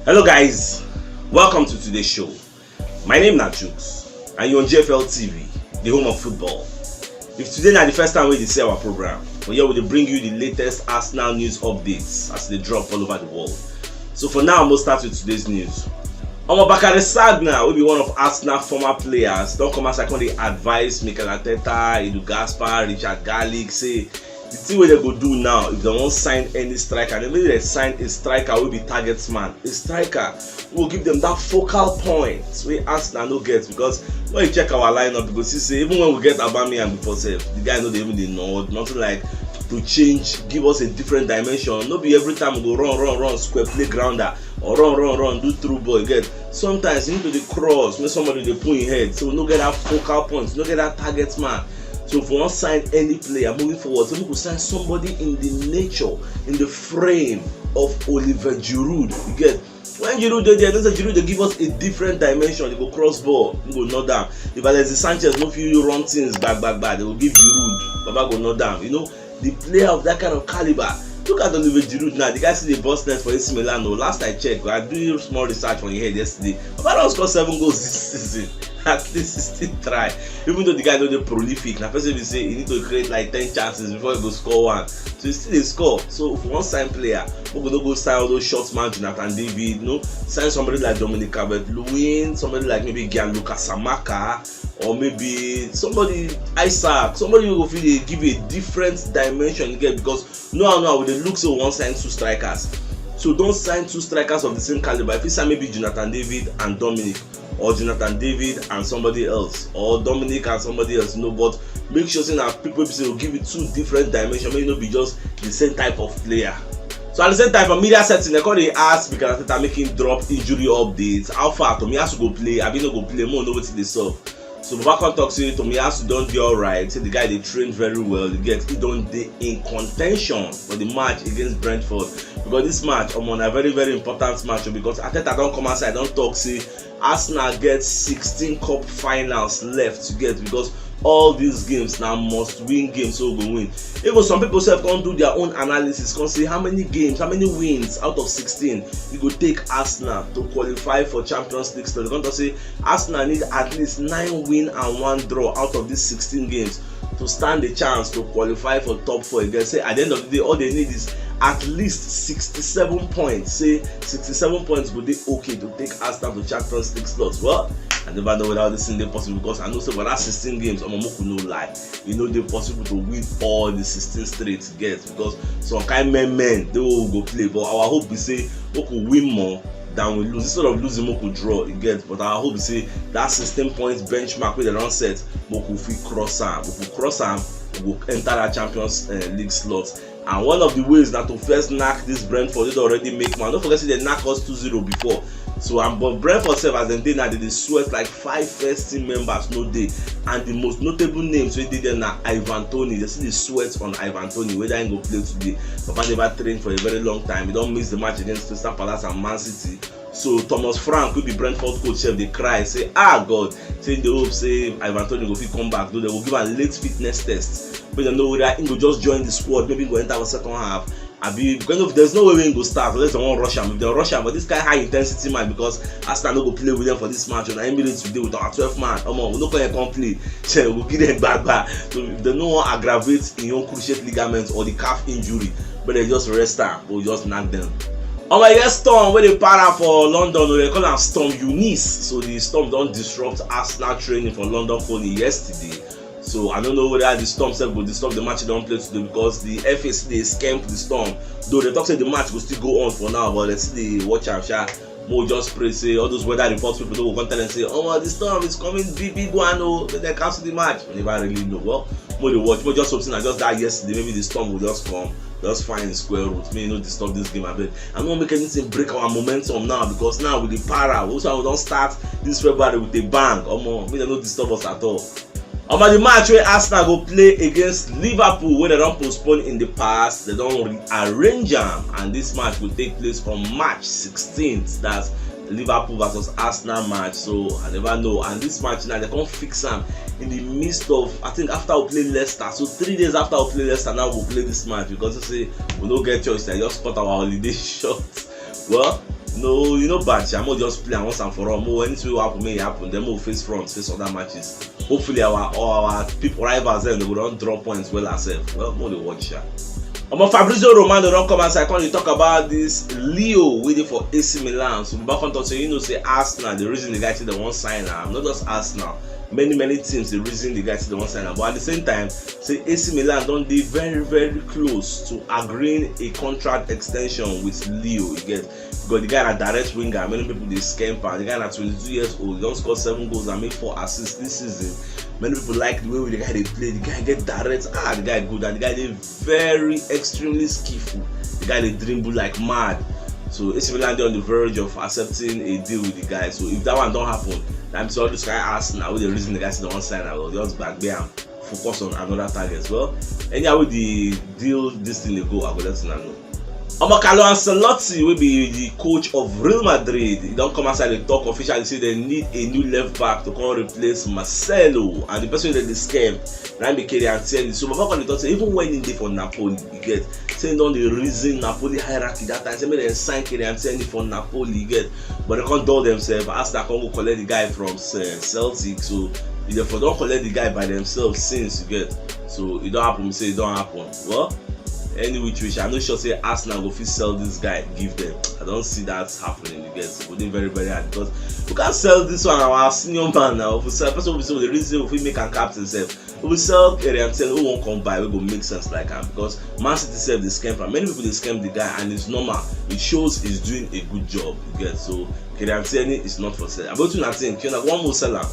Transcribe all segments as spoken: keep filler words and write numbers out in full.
Hello guys, welcome to today's show. My name na Jukes and you're on G F L T V, the home of football. If today na the first time wey you dey see our program, for here we dey bring you the latest Arsenal news updates as they drop all over the world. So for now, we'll start with today's news. Omo, Bakary Sagna, wey be one of Arsenal former players, don come outside come dey advise Mikel Arteta, Edu Gaspar, Richard Garlick say the thing wey dem go do now, if dem wan sign any striker, dem make dem sign a striker wey be target man, a striker wey go give dem that focal point wey Arsenal no get, because when you check our lineup, you go see say even when we get Aubameyang before sef, the guy no dey even dey nod, nothing like to change, give us a different dimension. No be every time we go run, run, run, square playground or run, run, run, do through ball. You get, sometimes you need to dey cross, make somebody dey put him head, so we no get that focal point, no get that target man. So if we wan sign any player moving forward, so we go sign somebody in the nature, in the frame of Oliver Giroud. You get, when Giroud dey there, you know say Giroud dey give us a different dimension. He go cross ball, he go knock down. If Alexis Sanchez no fit run things back, back, back, they go give Giroud, Baba go knock down. You know, the player of that kind of caliber. Look at Oliver Giroud now. The guy still dey burst net for A C Milan. No, last I checked, I do small research on him head yesterday. Baba don score seven goals this season. At least sixteen try. Even though the guy no dey prolific, na person be say he need to create like ten chances before he go score one. So he still dey score. So if we wan sign player, we go no go sign all those short man, Jonathan David. No, sign somebody like Dominic Calvert-Lewin, somebody like maybe Gianluca Scamacca, or maybe somebody, Isak, somebody who go fit dey give a different dimension again, because no, no, we dey look say we wan sign two strikers. So don't sign two strikers of the same caliber. If you sign maybe Jonathan David and Dominic, or Jonathan David and somebody else, or Dominic and somebody else, you know, but make sure say na people wey be say go give you two different dimension, make e no be just the same type of player. So at the same time, for media setting, they come dey ask Mikel Arteta make him drop injury updates. How far Tomiyasu go play? Abi no go play? Mo know wetin dey sup. So Baba come talk say Tomiyasu don dey alright, say the guy dey train very well. You get, he don dey in contention for the match against Brentford, because this match, omo, na very, very important match o, because Arteta don come outside, don talk say Arsenal get sixteen cup finals left to get, because all these games na must win games, so we go win. Even some people sef come do their own analysis, come say how many games, how many wins out of sixteen e go take Arsenal to qualify for Champions League slot. They come talk say Arsenal need at least nine win and one draw out of these sixteen games to stand the chance to qualify for top four again. Say at the end of the day, all they need is at least sixty-seven points. Say sixty-seven points go dey okay to take Arsenal to Champions League slots. Well, I never know whether this thing dey possible, because I know say for that sixteen games, omo, make we no lie, e no dey possible to win all the sixteen straight, get, because some kind men men dey wey we go play. But our hope be say we go win more than we lose. Instead of losing, make we draw, you get. But our hope be say that sixteen points benchmark wey dem don set, make we fit cross am. If we cross am, we go enter that Champions, eh, League slot. And one of the ways na to first knack this Brentford wey don already make man. Don't forget say they knack us two zero before. So, and but Brentford sef, as dem dey now, they dey sweat like five first team members no dey. And the most notable names wey dey there na Ivan Toney. They still dey sweat on Ivan Toney, whether he go play today. Baba never train for a very long time. He don miss the match against Crystal Palace and Man City. So Thomas Frank, wey be Brentford coach sef, dey cry say, ah, God, say he dey hope say Ivan Toney go fit come back, though they go give am late fitness test, make dem know whether he go just join the squad, maybe he go enter for second half. Abi, because of, there's no way wey he go start unless they wan rush am. If they rush am for this kind high intensity match, because Arsenal no go play with them for this match, na Emirates we dey with our twelve man. Omo, we no come here come play. Shey, we go give them gbagba. So if they no wan aggravate him own cruciate ligament or the calf injury, but they just rest am, we just knack them. Omo, e get storm wey dey para for London o, they call am Storm Eunice. So the storm don disrupt Arsenal training for London Colney yesterday. So I no know whether the storm sef go disturb the match they don play today, because the F A still dey scamp the storm. Though they talk say the match go still go on for now, but they still dey watch am sha. Mo just pray say all those weather report people no go come tell them say, "Oh, the storm is coming, big, big one o." Make dem cancel the match. We never really know. Well, mo dey watch. Mo just hope say na just that yesterday, maybe the storm go just come, just find square root. Make e no disturb this game, abeg. I no wan make anything break our momentum now, because now we dey para. We also don start this February with a bang. Omo, make dem no disturb us at all. Omo, the match wey Arsenal go play against Liverpool, wey dem don postpone in the past, dem don rearrange am, and this match go take place on March sixteenth. That's Liverpool versus Arsenal match. So I never know. And this match now, they come fix am in the midst of, I think, after we play Leicester. So three days after we play Leicester, now we play this match, because you say we no get choice. I just cut our holiday short. Well, No, you know bad sha, mo just play am once and for all. Mo, anything wey happen, make e happen. Then mo face front, face other matches. Hopefully our, all our people, rivals, then they go don drop points well ourselves. Well, mo dey watch sha. Omo, Fabrizio Romano don come outside come dey talk about this Leo wey dey for A C Milan. So Baba come talk say, you know say Arsenal, the reason the guy say they wan sign am, not just Arsenal, many many teams dey reason the guy say they wan sign am, but at the same time say A C Milan don dey very very close to agreeing a contract extension with Leo. You get, because the guy na direct winger, many people dey scamp am. The guy na twenty-two years old, he don score seven goals and make four assists this season. Many people like the way the guy dey play, the guy get direct, ah, the guy good, and the guy dey very extremely skillful. The guy dey dribble like mad. So A C Milan dey on the verge of accepting a deal with the guy. So if that one don happen, that means all those kind Arsenal wey dey reason the guy say they wan sign am, just gbagbe am, focus on another target. Well, anyhow wey the deal, this thing dey go, I go let una know. Omo, Carlo Ancelotti, wey be the coach of Real Madrid, he don come outside dey talk officially say they need a new left back to come replace Marcelo, and the person wey dem dey scam na be Kieran Tierney. So Baba come dey talk say even when he dey for Napoli, you get, say he don dey reason Napoli hierarchy that time, say make dem sign Kieran Tierney for Napoli, you get, but they come dull themselves. Arsenal come go collect the guy from, uh, Celtic, so they for don collect the guy by themselves since, you get. So e don happen, say e don happen. Well, any which way sha, I no sure say Arsenal go fit sell this guy give them. I don't see that happening. You get, e go dey very very hard because we can't sell this one, our senior man now. If we sell person, we say the reason we fit make am captain sef. If we sell Kieran Tierney, who wan come buy? We go make sense like am because Man City sef dey scam am. Many people dey scam the guy, and it's normal. It shows he's doing a good job. You get, so Kieran Tierney is not for sale. But wetin una think? Una wan mo sell am?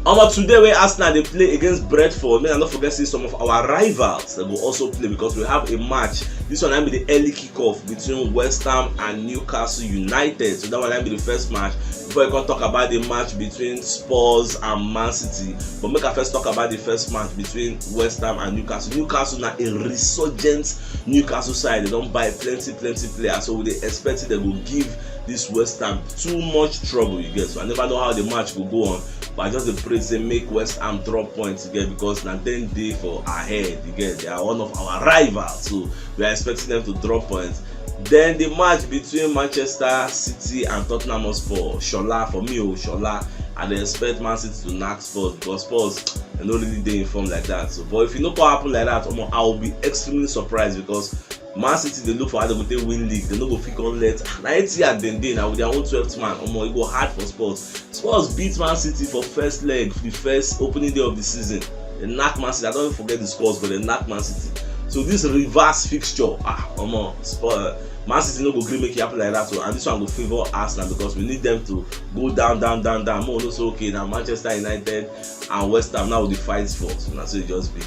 Omo, today wey Arsenal dey play against Brentford, make I no forget say some of our rivals, they go also play because we have a match. This one na be the early kickoff between West Ham and Newcastle United. So that one na be the first match. Before you come talk about the match between Spurs and Man City, but make I first talk about the first match between West Ham and Newcastle. Newcastle na a resurgent Newcastle side. They don buy plenty plenty players, so we dey expect say they go give this West Ham too much trouble, you get. So I never know how the match go go on, but I just dey pray say make West Ham drop points, you get, because na dem dey for ahead, you get. They are one of our rivals, so we are expecting them to drop points. Then the match between Manchester City and Tottenham Hotspur, Shola, for me o, Shola, I dey expect Man City to knack Spurs because Spurs, they no really dey in form like that. So, but if e no come happen like that, omo, I will be extremely surprised because Man City dey look for how they go take win league. They no go fit come let, na Etihad dem dey now with their own twelfth man. Omo, e go hard for Spurs. Spurs beat Man City for first leg, the first opening day of the season. They knack Man City. I don't forget the scores, but they knack Man City. So this reverse fixture, ah, omo, Spurs, Man City no go gree make e happen like that. So, and this one go favour Arsenal because we need them to go down, down, down, down. Mo know say okay, na Manchester United and West Ham now dey fight for. So na so e just be.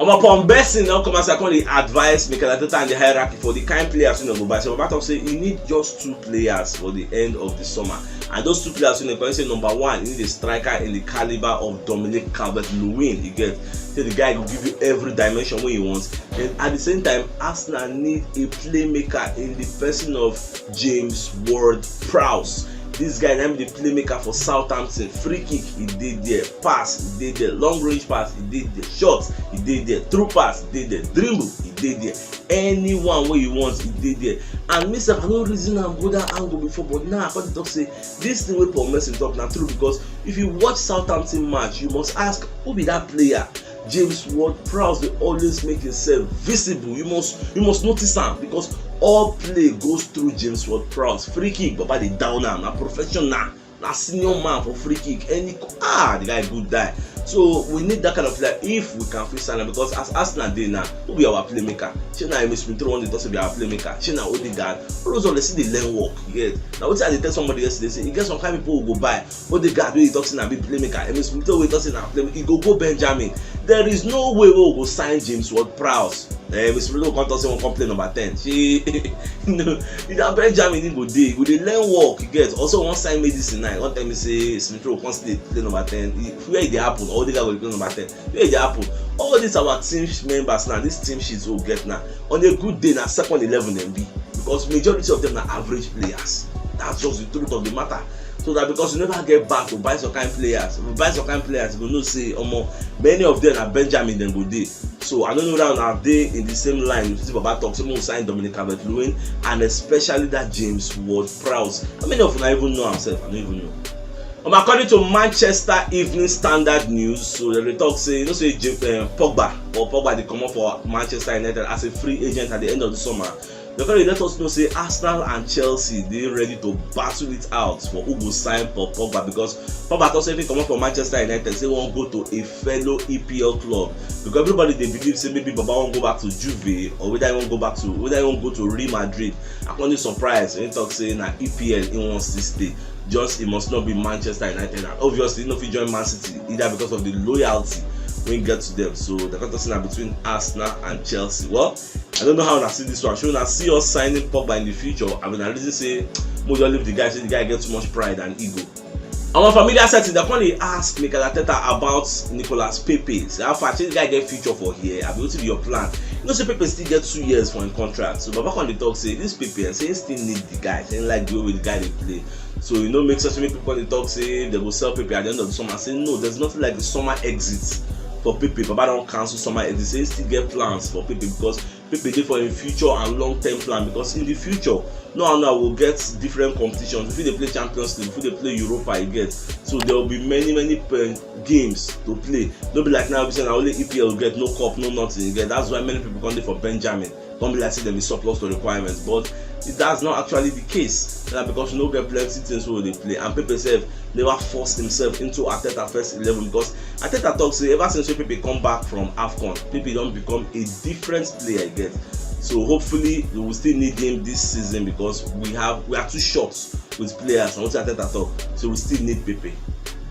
Omo, Paul Besson don come outside come dey advise Mikel Arteta and the hierarchy for the kind players wey dem go buy. So Baba talk say e need just two players for the end of the summer, and those two players wey dem go say, number one, e need a striker in the caliber of Dominic Calvert-Lewin. You get, say the guy go give you every dimension wey you want. Then at the same time, Arsenal need a playmaker in the person of James Ward-Prowse. This guy na be the playmaker for Southampton. Free kick, e dey there. Pass, e dey there. Long range pass, e dey there. Shot, e dey there. Through pass, e dey there. Dribble, e dey there. Anyone wey you want, e dey there. And me sef, I no reason am go that angle before, but now I come dey talk say this thing wey Paul Merson talk na true, because if you watch Southampton match, you must ask, who be that player? James Ward-Prowse dey always make himself visible. You must, you must notice am, because all play goes through James Ward-Prowse. Free kick, Baba dey down am. Na professional, na senior man for free kick. Any, ah, the guy good die. So we need that kind of player if we can fit sign am, because as Arsenal dey now, who be our playmaker? Shey na Emile Smith Rowe wey dem dey talk say be our playmaker? Shey na Odegaard? All those ones dey still dey learn work. You get? Na wetin I dey tell somebody yesterday, say e get some kind people we go buy. Odegaard wey you talk say na big playmaker, Emile Smith Rowe wey you talk say na playmaker, e go go Benjamin. There is no way wey we go sign James Ward-Prowse. Eh, Emile Smith Rowe come talk say we come play number ten. Shey, no, na Benjamin e go dey, e go dey learn work, you get. Also, we wan sign Maddison now, e come tell me say Smith Rowe come still dey play number ten. E, where e dey happen? Odegaard go dey play number ten. Where e dey happen? All these our team members now, this team sheet wey we get now, on a good day na second eleven dem be, because majority of them na average players. That's just the truth of the matter. So that because you never get back to buy some kind players, if you buy some kind players, you go know say, omo, many of them na Benjamin dem go dey. So I don't know that una dey in the same line with wetin Baba talk, say make we sign Dominic Calvert-Lewin and especially that James Ward-Prowse. How many of una even know am sef? I no even know. Um, according to Manchester Evening Standard News, so dem dey talk say, you know say J- uh, Pogba or Pogba dey comot for Manchester United as a free agent at the end of the summer. Dem come dey let us know say Arsenal and Chelsea dey ready to battle it out for who go sign Paul Pogba, because Pogba talk say if he comot for Manchester United, say he wan go to a fellow E P L club, because everybody dey believe say maybe Baba wan go back to Juve, or whether he wan go back to whether he wan go to Real Madrid. I come dey surprise when he talk say na E P L he wan still stay. Just he must not be Manchester United, and obviously he no fit join Man City either because of the loyalty wey he get to them. So dem come talk say na between Arsenal and Chelsea. Well, I don't know how una see this one. Shey una see us signing Pogba in the future? I mean, I reason say make we just leave the guy, say the guy get too much pride and ego. Our familiar setting, dem come dey ask Mikel Arteta about Nicolas Pepe. Say how far, shey the guy get future for here? Abi wetin be your plan? You know say Pepe still get two years for him contract. So Baba come dey talk say this Pepe, eh, say he still need the guy. Say he like the way the guy dey play. So e no make sense make people come dey talk say dem go sell Pepe at the end of the summer. Say no, there's nothing like the summer exit for Pepe. Baba don cancel summer exit. Say he still get plans for Pepe because Pepe dey for him future and long term plan, because in the future, no and no, we go get different competitions. We fit dey play Champions League, we fit dey play Europa, you get. So there will be many many uh, games to play. No be like now we say na only E P L we get, no cup, no nothing, you get. That's why many people come dey for Benjamin. Come be like say dem be surplus to requirements, but it, that's not actually the case. Na because we no get plenty things wey we dey play, and Pepe sef never force himself into Arteta first eleven, because Arteta talk say ever since wey Pepe come back from AFCON, Pepe don become a different player again. So hopefully we will still need him this season because we have we are too short with players, and wetin Arteta talk, so we still need Pepe.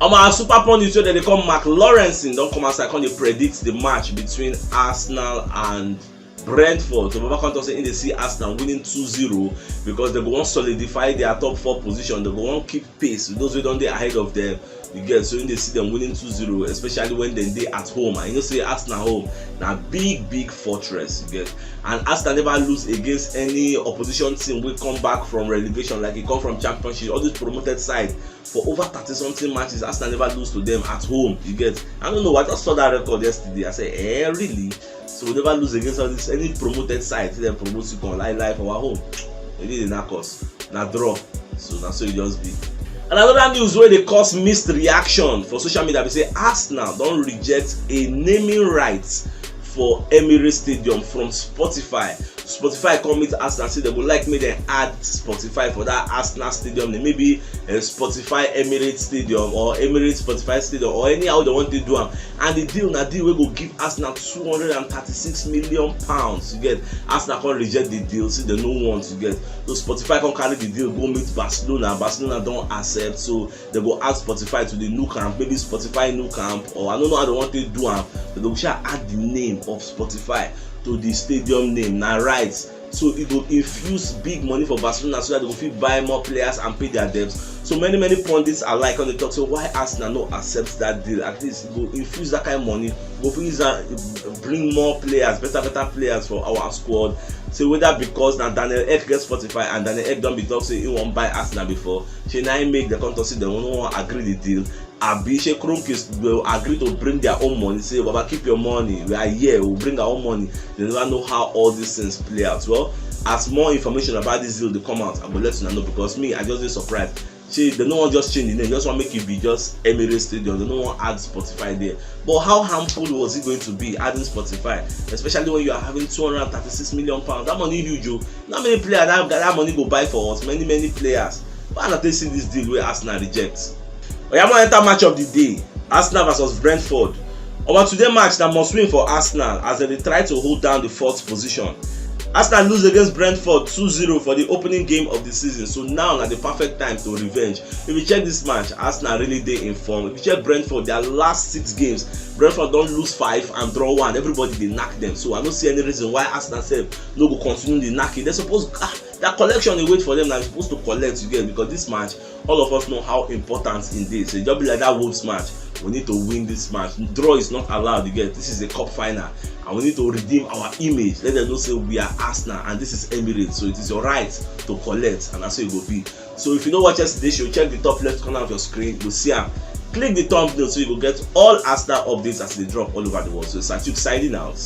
Omo, our super pundit wey dem dey call Mark Lawrenson don come outside come dey predict the match between Arsenal and Brentford. So Baba come talk say he dey see Arsenal winning two zero because dem go wan solidify their top four position. Dem go wan keep pace with those wey don dey ahead of them. You get, so he dey see them winning two zero, especially when dem dey at home. And you know say Arsenal home na big big fortress. You get, and Arsenal never lose against any opposition team wey come back from relegation, like e come from Championship. All these promoted side, for over thirty something matches, Arsenal never lose to them at home. You get, I don't know, I just saw that record yesterday. I say, eh, really? So we never lose against all this any promoted side. Dem promote you come lie lie for our home. They dey knack us. Na draw. So na so e just be. And another news wey dey cause mixed reaction for social media be say Arsenal don reject a naming rights for Emirates Stadium from Spotify. Spotify come meet Arsenal say dem go like make dem add Spotify for that Arsenal stadium name, maybe uh, Spotify Emirates Stadium or Emirates Spotify Stadium or anyhow dem wan take do am. And the deal na deal wey go give Arsenal two hundred and thirty-six million pounds. You get, Arsenal come reject the deal, say dem no want. You get, so Spotify come carry the deal go meet Barcelona. Barcelona don accept, so dem go add Spotify to the Nou Camp, maybe Spotify Nou Camp, or I don't know how dem wan take do am, but dem go sha add the name of Spotify to the stadium name. Na right. So e go infuse big money for Barcelona so that dem go fit buy more players and pay their debts. So many many pundits alike come dey talk say why Arsenal no accept that deal. At least e go infuse that kind money, go fit use am bring more players, better better players for our squad. Say whether because na Daniel Ek get Spotify and Daniel Ek don be talk say he wan buy Arsenal before, shey na im make dem come talk say dem no wan agree the deal. Abi shey Kroenkes go agree to bring their own money, say, "Baba, keep your money, we are here, we bring our own money." Dem never know how all these things play out. Well, as more information about this deal dey come out, I go let una know, because me, I just dey surprised. Shey dem no wan just change the name, just wan make e be just Emirates Stadium, dem no wan add Spotify there. But how harmful was it going to be adding Spotify, especially when you are having two hundred and thirty-six million pounds? That money huge o. Na many players that that money go buy for us, many many players. Why una take see this deal wey Arsenal reject? Oya, make we enter match of the day. Arsenal versus Brentford. Omo, today match na must win for Arsenal as dem dey try to hold down the fourth position. Arsenal lose against Brentford two zero for the opening game of the season, so now na the perfect time to revenge. If you check this match, Arsenal really dey in form. If you check Brentford, their last six games, Brentford don lose five and draw one. Everybody dey knack them, so I no see any reason why Arsenal sef no go continue the knacking. Dem suppose, ah, their collection dey wait for them. Na suppose to collect, you get, because this match, all of us know how important e dey. So e just be like that Wolves match. We need to win this match. Draw is not allowed, you get. This is a cup final, and we need to redeem our image. Let them know say we are Arsenal and this is Emirates, so it is your right to collect, and na so e go be. So if you no watch yesterday show, check the top left corner of your screen, you go see am. Click the thumbnail so you go get all Arsenal updates as they drop all over the world. So Satuk signing out.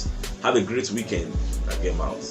Have a great weekend and game out.